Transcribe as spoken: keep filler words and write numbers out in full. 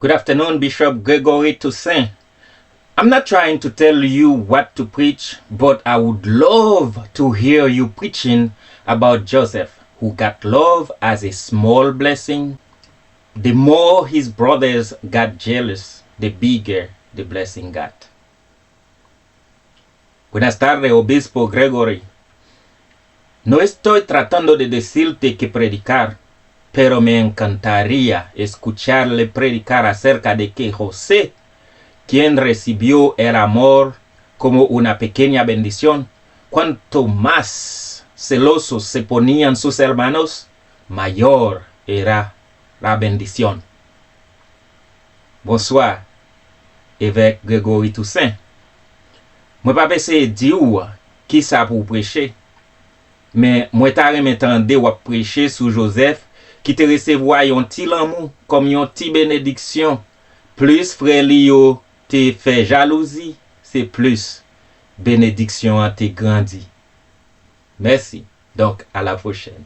Good afternoon, Bishop Gregory Toussaint. I'm not trying to tell you what to preach, but I would love to hear you preaching about Joseph, who got love as a small blessing. The more his brothers got jealous, the bigger the blessing got. Buenas tardes, Obispo Gregory. No estoy tratando de decirte que predicar, pero me encantaría escucharle predicar acerca de que José, quien recibió el amor como una pequeña bendición, cuanto más celosos se ponían sus hermanos, mayor era la bendición. Bonswa, Evèk Gregory Toussaint. Mwen p ap eseye di w kisa pou w preche, men mwen ta renmen tande w ap preche sou Jozèf ki te resevwa yon ti lanmou kòm yon ti benediksyon. Plis frè li yo te fè jalouzi, se plis benediksyon an te grandi. Mèsi. Donk, a la pwochèn.